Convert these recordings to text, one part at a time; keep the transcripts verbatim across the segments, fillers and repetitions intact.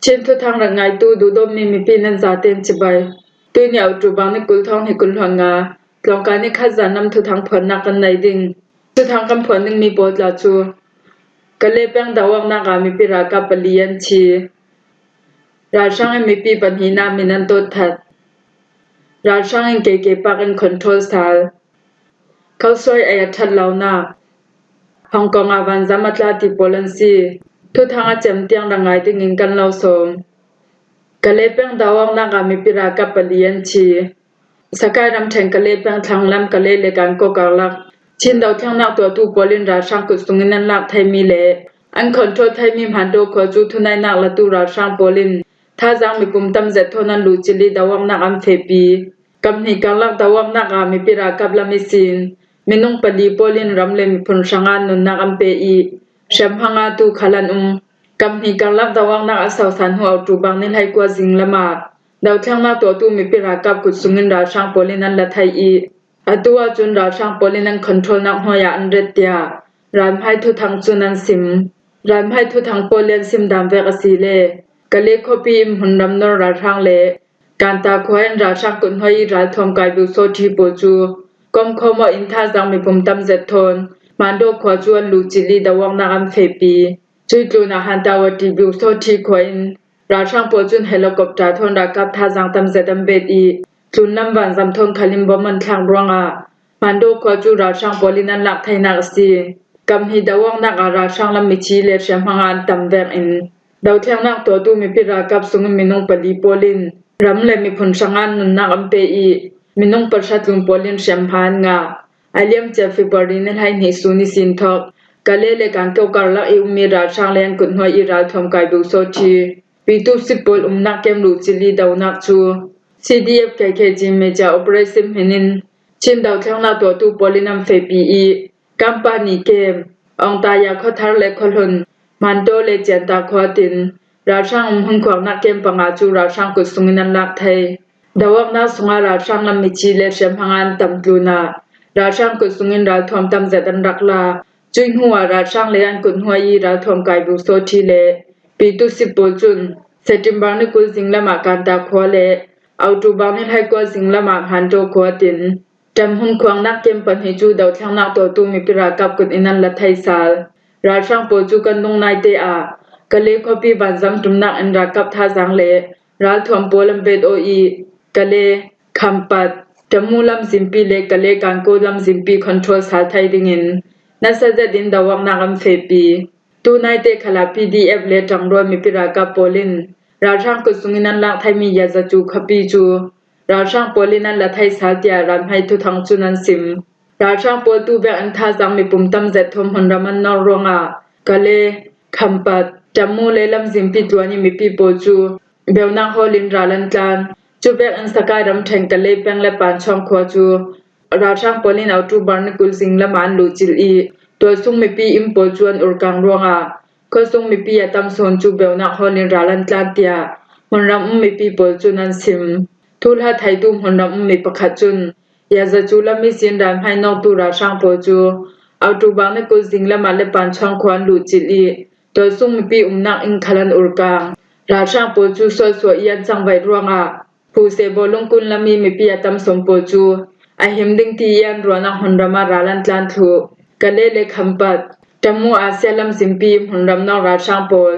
Chin thuthang rak ngaitu duhdawtmi mipi nan zaten cibai. Tuini October ni kul thawng hnih kul hluan nga, tlawngkai ni khat zan nam thuthang phuannak kan nei ding. Thuthang kan phuan dingmi pawl tla cu Kalay peng do-awknak ah mipi ralkap pali an thi. Ralhrang in mipi pahnihnak min an tawt that. Ralhrang in K K Park in control sal. Khuasawi ei a ṭhat lonak. Hong Kong ah vanzam a tla ti pawl an si. Thuthang a cem tiang rak ngai dingin kan lo sawm. Kalay peng do-awknak ah mipi ralkap pali an thi. Sakai ramṭhen Kalay peng thlanglam Kalay le Gangaw karlak Chin dothlennak tuahtu pawl in ralhrang kut sungin an lak theimi le an control theimi Hmando khua cu thuneihnak latu ralhrang pawl in thazaang mipum tam zet thawn an luhcilh i do-awknak an fehpi. Kamhnih karlak do-awknak ah mipi ralkap lam ihsin minung pali pawl in ram le miphun hrangah nunnak an pe i hriamhma ngatu khal an um. Kamhnih karlak do-awknak a sausan hnu October ni hleikua zinglam ah dothlennak tuahtu mipi ralkap kut sungin ralhrang pawl in an la thei i atu ahcun ralhrang pawl in an controlnak hnuai ah an ret tiah ralhmai thuthang cun an sim. Ralhmai thuthang pawl in an sim dan vek a si le Kalay khuapi in hmunram nor ralhrang le Kanta khua in ralhrang kut hnuai i ralthuam kai buk sawṭhi pawl cu komkhawm awk in thazaang mipum tam zet thawn Hmando khua cu an luhcilh i do-awknak an fehpi. Cui tlunah Hantawati buk sawṭhi khua in ralhrang pawl cun helicopter thawn ralkap thazaang tam zet an bet i tlunlam vanzam thawn khal in bom an thlak ruangah Hmando khua cu ralhrang pawl in an lak theinak a si. Kamhnih do-awknak ah ralhrang lam mithi le hriamhma nga an tam vek in dothlennak tuahtu mipi ralkap sungin minung pali pawl in ram le miphun hrangah nunnak an pe i minung pahra tlun pawl in hriamhma an ngah. A liamcia February ni hleihnih sun ihsin thawk Kalay le Gangaw karlak i ummi ralhrang le an kut hnuai i ralthuam kai buk sawṭhi pitu si pawl umnak kem luhcilh i donak cu C D F K K G Major Operation hmin in Chin dothlennak tuahtu pawl in an fehpi i Kampani kem, Aungtaya khuathar le khuahlun, Hmando le Cianta khua tin ralhrang um hmunkhuarnak kem panga cu ralhrang kut sungin an lak thei. Do-awknak sungah ralhrang lam mithi le hriamhma nga an tam tlunah ralhrang kut sungin ralthuam tam zet an rak la. Cui hnuah ralhrang le an kut hnuai i ralthuam kai buk sawṭhi le pitu si pawl cun September ni kul zinglam ah Kanta khua le October ni hleikua zinglam ah Hmando khua tin ṭam hmunkhuarnak kem pahnih cu dothlennak tuahtu mipi ralkap kut in an la thei sal. Ralhrang pawl cu kan dung naite ah Kalay khuapi vanzam ṭumnak in ralkap thazaang le ralthuam pawl an bet aw i Kalay, Khampat, Tamu lamzinpi le Kalay Gangaw lamzinpi control sal thei dingin nasa zetin do-awknak an fehpi. Tu naite khalah P D F le ṭangrual mipi ralkap pawl in ralhrang kut sungin an lak theimi Yazacu khuapi cu ralhrang pawl in an la thei sal tiah ralhmai thuthang cun an sim. Ralhrang pawl tu vek in thazaang mipum tam zet thawn hmunram an nor ruangah Kalay, Khampat, Tamu le lamzinpi tluan i mipi pawl cu beunak hawl in ral an tlan. Cuvek in Sakai ramṭhen Kalay peng le Panchawng khua cu ralhrang pawl in October ni kul zinglam ah an luhcilh i tualsung mipi inn pawl cu an urkang ruangah khuasung mipi a tam sawn cu beunak hawl in ral an tlan tiah hmunram um mipi pawl cun an sim. Thuhla theitu hmunram ummi pakhat cun Yazacu lam ihsin ralhmai nawktu ralhrang pawl cu October ni kul zinglam ah le Panchawng khua an luhcilh i tualsung mipi umnak inn khal an urkang. Ralhrang pawl cu sualsuah i an cangvaih ruangah Phuse bawlung kun lam i mipi a tam sawn pawl cu a him ding ti i an ruahnak hmunram ah ral an tlan thluh. Kalay le Khampat, Tamu Asia lamzinpi hmunram nawk ralhrang pawl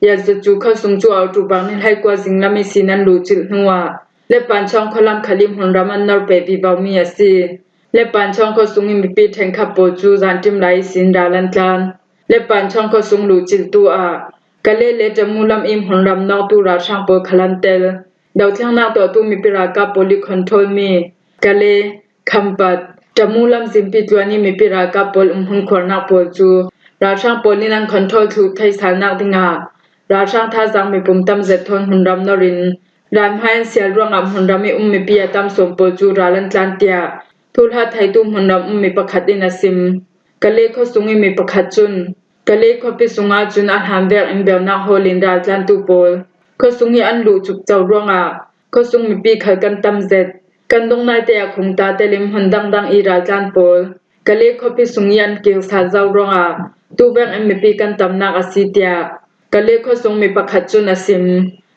Yazacu khuasung cu October ni hleikua zinglam ihsin an luhcilh hnuah le Panchawng khualam khal i hmunram an nor peh vivomi a si. Le Panchawng khuasung i mipi ṭhenkhat pawl cu zanṭim lai ihsin ral an tlan. Le Panchawng khuasung luhcilhtu ah Kalay le Tamu lam i hmunram nawktu ralhrang pawl khal an tel. Dothlennak tuahtu mipi ralkap pawl i control mi Kalay, Khampat, Tamu lamzinpi tluan i mipi ralkap pawl um hmunkhuarnak pawl cu ralhrang pawl in an control thluh thei salnak dingah ralhrang thazaang mipum tam zet thawn hmunram nor in ralhmai an sial ruangah hmunram i um mipi a tam sawn pawl cu ral an tlan tiah thuhla theitu hmunram ummi pakhat in a sim. Kalay khuasung i mi pakhat cun Kalay khuapi sungah cun a hlan vek in beunak hawl in raltlantu pawl khuasung i an luh cukco ruangah khuasung mipi khal kan tam zet. Kan dung naite ah khungta telin hmun dangdang i raltlan pawl Kalay khuapi sung i an kir sal zo ruangah tuvek in mipi kan tamnak a si tiah Kale khuasung mi pakhat cun a sim.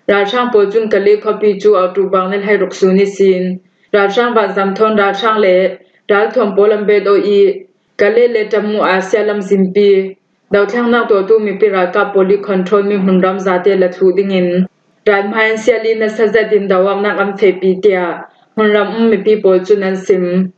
Ralhrang pawl cun Kale khuapi cu October ni hleiruk sun ihsin ralhrang vanzam thawn ralhrang le ralthuam pawl an bet aw i Kale le Tamu Asia lamzinpi dothlennak tuahtu mipi ralkap pawl i control mi hmunram zate la thluh dingin ralhmai an sial i nasa zetin doawknak an fehpi, tiah hmunram um mipi pawl cun an sim.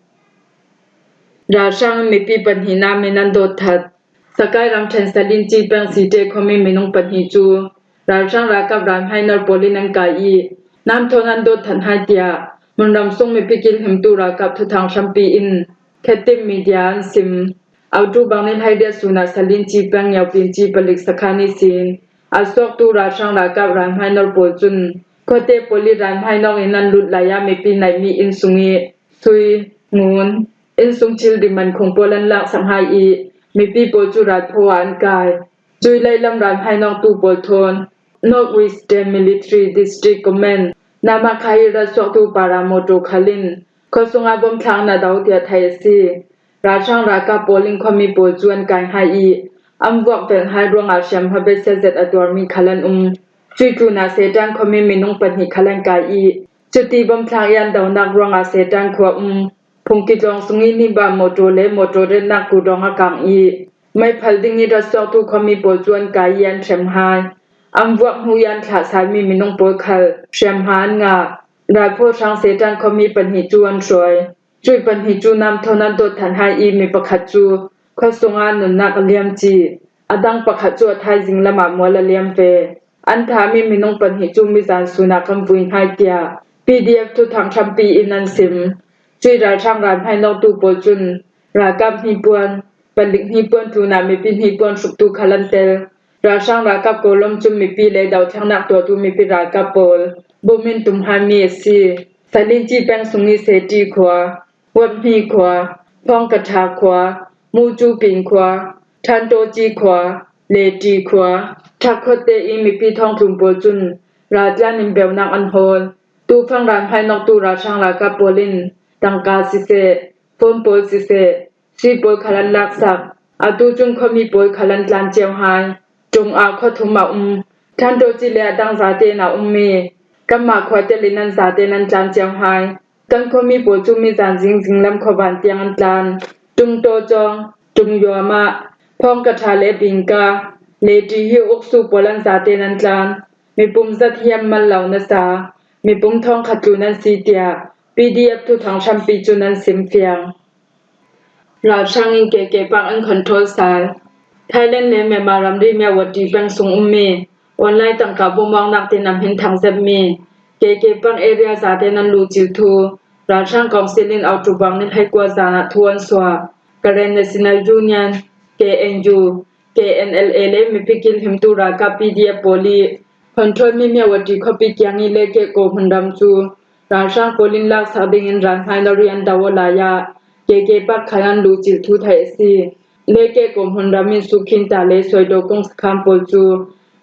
Ralhrang in mipi pahnihnak min an dawt that. Sakai ramṭhen Salinci peng Site khuami minung pahnih cu ralhrang ralkap ralhmai nor pawl in an kai i namthawn an dawt that hai, tiah hmunram sung mipi kilhimtu ralkap thuthang hrampi in Khetim Media an sim. October ni hleiriat sun ah Salinci peng Yaupinci palik sakhan ihsin a suaktu ralhrang ralkap ralhmai nor pawl cun khuate pawl i ralhmai nawk in an lut lai ah mipi naihmi inn sung i sui, ngun, innsung thil diman khung pawl an laksak hai i mipi pawl cu ralphaw ah an kai. Cui lei lam ralhmai nawktu pawl thawn North Western Military District Command Namakha i ral suaktu paramotor khal in khuasung ah bom thlak in a do tiah theih a si. Ralhrang ralkap pawl in khuami pawl cu an kai hai i an vuak velh hai ruangah hriamhma besia zet a tuarmi khal an um. Cui tlunah Setan khuami minung pahnih khal an kai i cuti bom thlak i an donak ruangah Setan khua um phungki tlawng sung i nihbah motor le motor retnak kudawng a kang i mei phal ding i ral suaktu khuami pawl cu an kai i an hrem hai. An vuak hnu i an thlahsalmi minung pawl khal hriamhma an ngah. Ralphaw hrang Setan khuami pahnih cu an hruai. Cui pahnih cu namthawn an dawt that hai i mi pakhat cu khuasung ah nunnak a liam cih, a dang pakhat cu a thaizing lamah mual a liam ve. An thahmi minung pahnih cu mizan sun ah kan vui hai, tiah P D F thuthang hrampi in an sim. Cui ralhrang ralhmai nawktu pawl cun ralkap hnipuan, palik hnipuan tlunah mipi hnipuan hruktu khal an tel. Ralhrang ralkap kawlawm cun mipi le dothlennak tuahtu mipi ralkap pawl bum in tum haimi a si. Salinci peng sung i Seti khua, Huaphmi khua, Phawngkatha khua, Mucu Pin khua, Thantawci khua, Leti khua, Thak khuate i mipi thawngtlun pawl cun raltlan in beunak an hawl. Tufang ralhmai nawktu ralhrang ralkap pawl in tangka siseh, phone pawl siseh, sui pawl khal an laksak. Atu cun khuami pawl khal an tlan cio hai. Tung ah khua thum a um. Thantawci le a dang zate in a ummi kanmah khua tel in an zate in an tlan cio hai. Kan khuami pawl cu mizan zingzing lam khuavan tiang an tlan. Tung Tawcawng, Tung Yuamah, Phawngkatha le Bingka, Leti hi uksu pawl an zate in an tlan. Mipum zat hi an mal lo nasa. Mipum thawngkhat tlun an si, tiah P D F thuthang hrampi cun an sim fiang. Ralhrang in K K Park an control sal. Thailand le Myanmar ramri Myawaddy peng sung ummi online tangka bumawknak tin a hmin thang zetmi K K Park area zate nan luhcil thu ralhrang kawngsil in October ni hleikua zan ah thu an suah. Karen National Union, K N U, K N L A le mipi kilhimtu ralkap P D F pawl i control mi Myawaddy khuapi kiang i Lekeh kaw hmunram cu ralhrang pawl in laksak dingin ralhmai nor i an do aw lai ah K K Park khal an luhcil thu theih a si. Lekeh kaw hmunram in Sukhinta le Suaidawkung sakhan pawl cu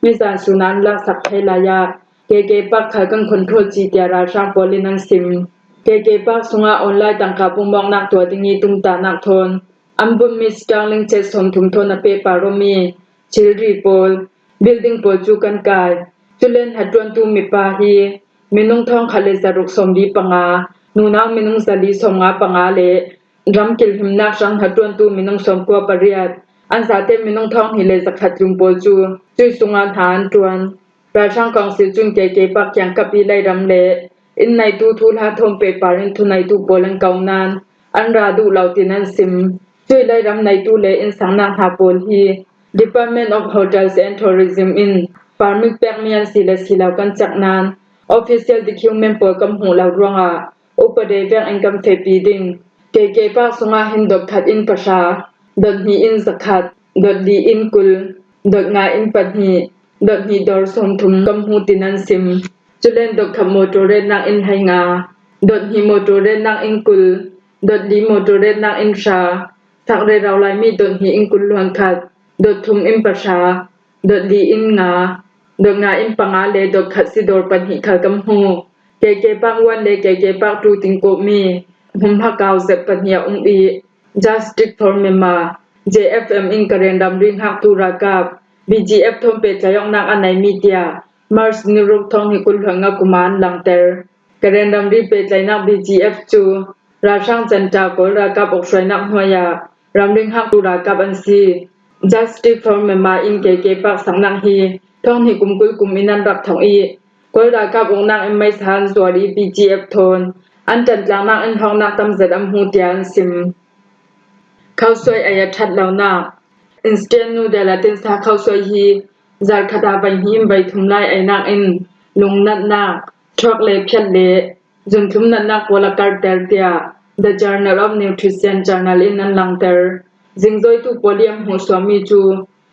mizan sun ah an laksak thei lai ah K K Park khal kan control cih tiah ralhrang pawl in an sim. K K Park sungah online tangka pumawknak tuah ding i tumtahnak thawn an bunmi Starlink chet sawmthum thawn a pehpar awmi thilri pawl, building pawl cu kan kai. Culen hnaṭuantu mipa hi minung thawngkhat le zaruk sawmli panga, nunau minung zali sawmnga panga le ram kilhimnak hrang hnaṭuantu minung sawmkua pariat, an zate minung thawng hnih le zakhat tlun pawl cu cui sungah hna an ṭuan. Ralhrang kawngsil cun K K Park kiangkap i leiram le inn neitu thuhla thawn pehpar in thuneitu pawl an ko nain an ra duh lo tin an sim. Cui leiram neitu le innsangnak hna pawl hi Department of Hotels and Tourism in permit pekmi an si le si lo kan cek nain official document pawl kan hmuh lo ruangah upa dei vek in kan fehpi ding. K K Park sungah hin dot khat in pahra, dot hnih in zakhat, dot li in kul, dot nga in pahnih, dot hnih dor sawmthum kan hmu tin an sim. Culen dot khat motor retnak in hleinga, dot hnih motor retnak in kul, dot li motor retnak in hra, sak rero laimi dot hnih in kul luan khat, dot thum in pahra, dot li in nga, dot nga in panga le dot khat si dor pahnih khal kan hmu. K K Park one le K K Park two tingkawhmi hmunhma kau zet pahnih a um i Justice for Myanmar, J F M in Karen ramri hngaktu ralkap B G F thawn pehtlaih awknak a nei mi tiah March ni ruk thawng hnih kul hluan nga kum ah an langter. Karen ramri pehtlaihnak B G F cu ralhrang center Kawl ralkap awk hruainak hnuai ah ramri hngaktu ralkap an si. Justice for Myanmar in K K Park saknak hi thawng hnih kum kul kum in an rak thawk i, Kawl ralkap awknak in meisa an zuar i, B G F thawn an ṭantlaknak in hrawknak tam zet an hmu tiah an sim. Khosuai ei a ṭhat lonak. Instant noodle a tinsa khosuai hi zarh khat ah vaihnih in vaithum lai einak in lungnatnak, ṭhuak le phiat le zunthlum natnak pawl a karhter tiah The Journal of Nutrition journal in an langter. Zingzoitu pawl i an hmuhsuahmi cu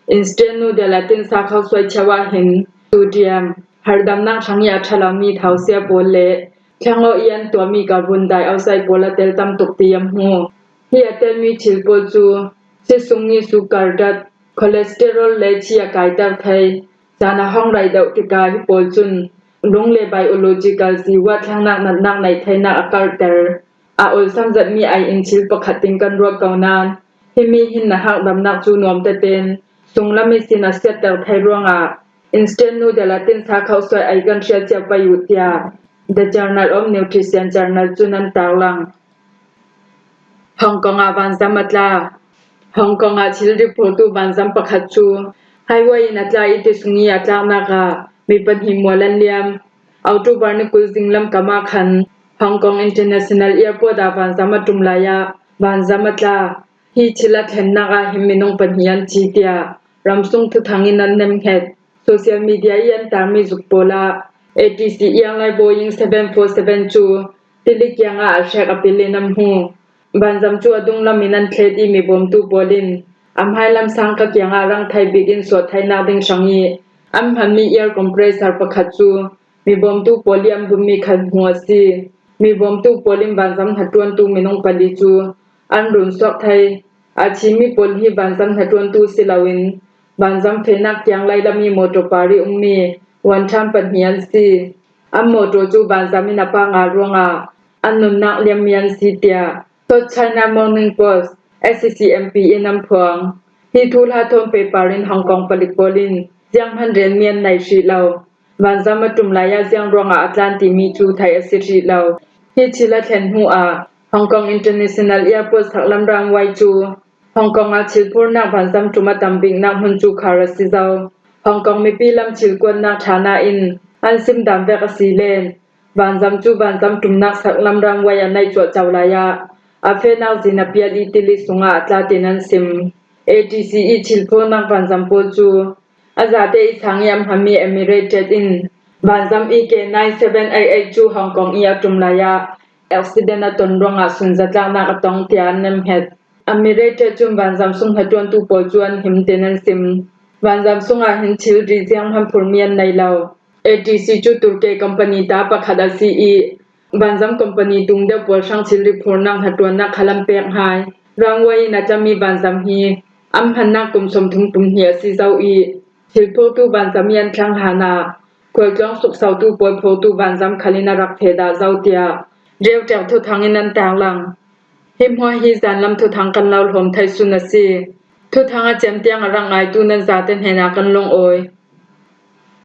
instant noodle a tinsa khosuai cheu ah hin sodium, harhdamnak hrang i a ṭha lomi thausia pawl le thlangawh i an tuahmi carbon dioxide pawl a tel tam tuk ti an hmu. Hi a telmi thil pawl cu si sungmi sukardat, cholesterol le chi a kaiter thei, caan a hong raih deuh tikah hi pawl cun lung le biological ziwa thlengnak natnak neih theinak a karhter. A olsam zetmi ei in thil pakhat ding kan ruah ko nain, himi hin na harhdamnak cu nuam tetein sunglam ihsin a siatter thei ruangah instant noodle a tinsa khosuai ei kan hrialcia pei uh tiah The Journal of Nutrition journal cun an tarlang. Hong Kong ah vanzam a tla. Hong Kong ah thilri phurtu vanzam pakhat cu highway in a tla i ti sung i a tlaknak ah mi pahnih mual an liam. October ni kul zinglam kam ah khan Hong Kong International Airport ah vanzam a ṭum lai ah vanzam a tla. Hi thil a thlennak ah hin minung pahnih an thi tiah ramsung thuthang in an nemhnget. Social media i an tarmi zuk pawl ah A T C ianglai Boeing seven four seven cu tili kiangah a hrek a pil in an hmu. Vanzam cu a dunglam in an thlet i mi bawmtu pawl in a hmailam sangka kiangah rang thei bik in suah theinak ding hrang i an hmanmi air compressor pakhat cu mi bawmtu pawl i an bunmi khat hmuh a si. Mi bawmtu pawl in vanzam hnaṭuantu minung pali cu an run suak thei. A thimi pawl hi vanzam hnaṭuantu si loin vanzam fehnak tiang lailam i mawṭaw par i ummi wanṭhan pahnih an si. An mawṭaw cu vanzam in a pah ngai ruangah an nunnak liammi an si tiah South China Morning Post, S C M P, in an phuang. Hi thuhla thawn pehpar in Hong Kong palik pawl in zianghman relmi an nei hrih lo. Vanzam a ṭum lai ah ziang ruangah a tlan timi cu theih a si hrih lo. Hi thil a thlen hnu ah Hong Kong International Airport saklam runway cu Hong Kong ah thilphurnak vanzam ṭum a tam biknak hmun cu khar a si zo. Hong Kong mipi lam thilkuatnak ṭhana in an sim dan vek a si len vanzam cu vanzam ṭumnak saklam runway a neih cuahco lai ah a fehnak zin a pial i tili sungah a tla tin an sim. A T C i thilphurnak vanzam pawl cu a zate i sang i an hmanmi Emirates in vanzam E K nine seven eight eight cu Hong Kong i a ṭum lai ah accident a ton ruangah sunzatlaknak a tong tiah an nemhnget. Emirates cun vanzam sung hnaṭuantu pawl cu an him tin an sim. Vanzam sungah hin thilri zianghman phurmi an nei lo. A T C cu Turkey company ta pakhat a si i vanzam company tung deuh pawl hrang thilri phurnak hnaṭuannak khal an pek hngai. Runway in a tlami vanzam hi an hmannak kum sawmthum kum hnih a si zo i thilphurtu vanzam i an thlang hlan ah khualtlawn suksotu pawl phurtu vanzam khal in a rak feh dah zo tiah riauṭek thuthang in an tarlang. Hi hmuah hi zanlam thuthang kan lo hlawm thei sun a si. Thuthang a cem tiang a rak ngaitu nan zate hnenah kan lungawi.